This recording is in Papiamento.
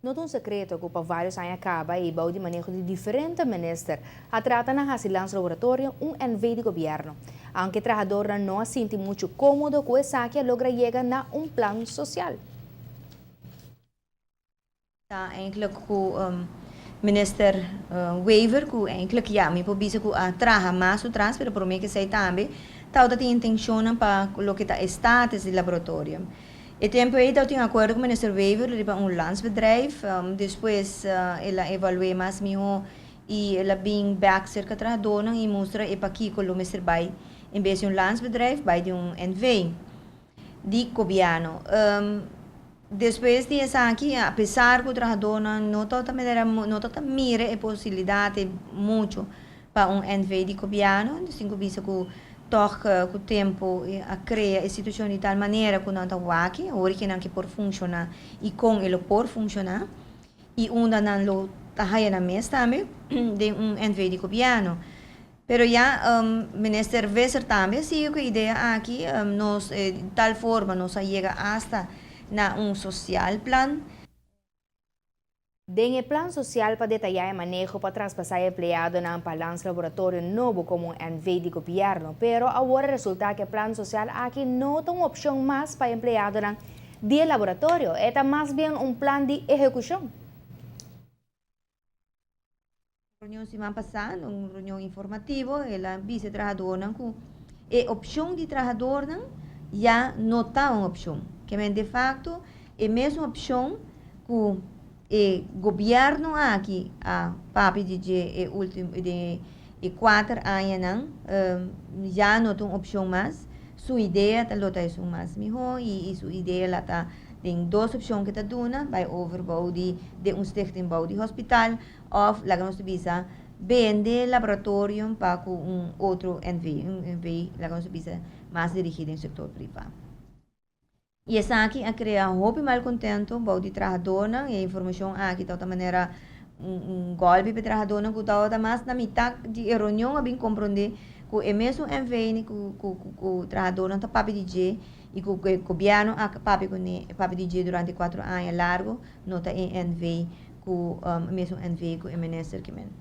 No ta un secreto cu pa varios aña caba y bou di maneho di diferente minister a trata na haci Landslaboratorio un NV di gobierno. Aunke trahadornan no a sinti mucho comodo cu esaki a logra yega na un plan social. Ta eindelijk cu minister Wever cu eindelijk ya mi por bisa cu a traha mas su tras pero prome cu esey tambe tawata tin intencionnan pa loke ta e status di laboratorio. E tempo ei tabatin akuerdo ku Minister Wever riba un landsbedrijf. Despues el a evalu'é mas mihó i el a bin bèk serka trahadónan i mustra e pakiko lo mester bai en bes di un landsbedrijf bai di un NV di gobièrnu. Despues di esaki, apesar ku trahadónan no tabata manera no tabata mira e posilidat muchu pa un NV di gobièrnu, nos tin ku bisa ku tòg ku tempu a krea e situashon di tal manera ku nan ta wak awor ke nan ke por funshoná i kon e lo por funshoná i unda nan lo ta haya nan mes tambe den un NV di gobièrnu. Pero ya Minister Visser tambe a sigui ku e idea aki, nos di tal forma nos a yega asta na un sosial plan. Den e plan sosial pa detayá e maneho pa traspasá e empleadonan pa Landslaboratorio nobo komo un NV di gobièrnu, pero awor a resultá ku e plan sosial aki no ta un opshon mas pa e empleadonan di e laboratorio, e ta mas bien un plan di ehekushon. Reunion siman pasá, na un reunion informativo, el a bisa e trahadornan ku e opshon di trahadornan ya no ta un opshon. Ke men defakto e mesun opshon ku e gobièrnu aki a papia di dje e ultimo den e kuater añanan ya no ta un opshon mas. Su idea ta lo ta esun mas mihó i su idea la ta den dos opshon ke ta duna, bai over bou di den un stichting bou di hospital Of laga nos ta bisa bende laboratorium pa ku un otro NV, un NV laga nos ta bisa mas dirigí den sektor privá. I esaki a krea hopi malkontento bou di trahadornan. E informashon aki tabata manera un un gòlpi pa e trahadornan ku tabata mas na mitad di e reunion a bin komprondé ku e mesun NV ni ku ku ku trahadornan ta papia di dje i ku e gobièrnu a papia kuné papia di dje durante kuatro aña largu no ta e NV ku mesun NV ku e minister ke men.